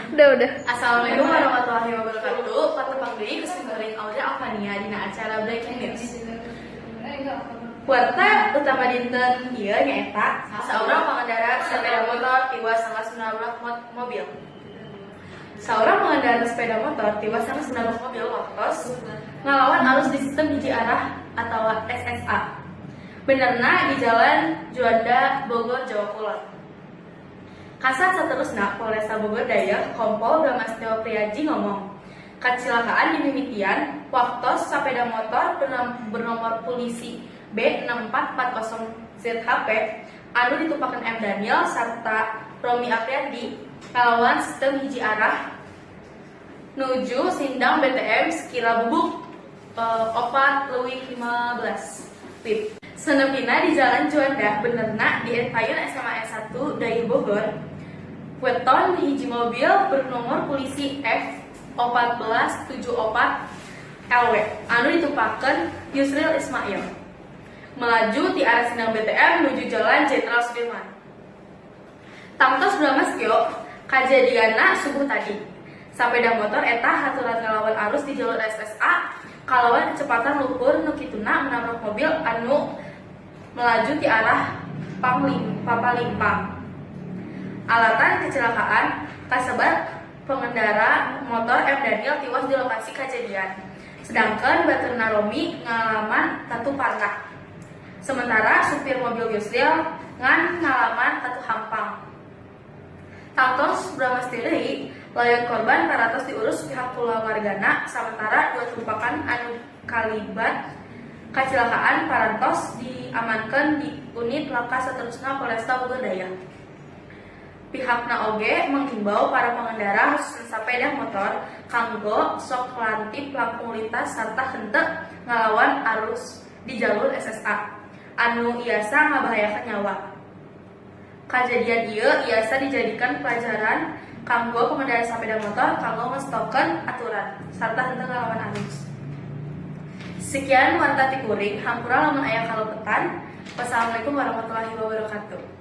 Udah. Assalamualaikum warahmatullahi wabarakatuh. Patepang deui ku simkuring Audrey Alvania dina acara Breaking News. Warta utama dinten ieu nyaeta saurang pengendara sepeda motor tiwas sanggeus menabrak mobil. Saurang pengendara sepeda motor tiwas sanggeus menabrak mobil waktos ngalawan arus di sistem hiji arah atau SSA. Benerna di Jalan Juanda, Bogor, Jawa Kulon. Kasat saterusna Polresta Bogor Dayeuh, Kompol Bramastyo Priaji ngomong, kacilakaan dimimitian waktos sepeda motor bernomor polisi B 6440 ZHP anu ditumpakan M Daniel serta Romi Apriandi ngalawan sistem hiji arah nuju Sindang BTM sekira bubuk 4.15 WIB. Senepina di Jalan Juanda, benerna di payun SMA 1 Dayeuh Bogor, weton hiji mobil bernomor polisi F 1474 LW anu ditumpakan Yusril Ismail melaju di arah Sindang BTM menuju Jalan Jenderal Sudirman. Tangtos Bramastyo, kajadianna subuh tadi. Sepeda motor eta haturan ngelawan arus di jalur SSA kalawan kecepatan luhur, nu kituna menabrak mobil anu melaju di arah Panglim, Papalimpang. Alatan kecelakaan kasebat pengendara motor M Daniel tiwas di lokasi kejadian. Sedangkan baturna Romi ngalaman tatu parna. Sementara supir mobil Yusril ngan ngalaman tatu hampang. Tangtos Bramastyo deui, layat korban parantos diurus pihak kulawargana, sementara dua tumpakan anu kalibat kacilakaan parantos diamankan di unit Laka saterusna Polresta Bogor Dayeuh. Pihakna oge menghimbau para pengendara, khususnya sepeda motor, kanggo sok lantip langkung lintas sarta henteu ngalawan arus di jalur SSA anu iasa ngabahayakan nyawa. Kajadian ieu iasa dijadikan pelajaran kanggo pengendara sepeda motor kanggo ngestokeun aturan sarta henteu ngalawan arus. Sekian warta ti kuring, hampura lamun aya kalepetan. Wassalamualaikum warahmatullahi wabarakatuh.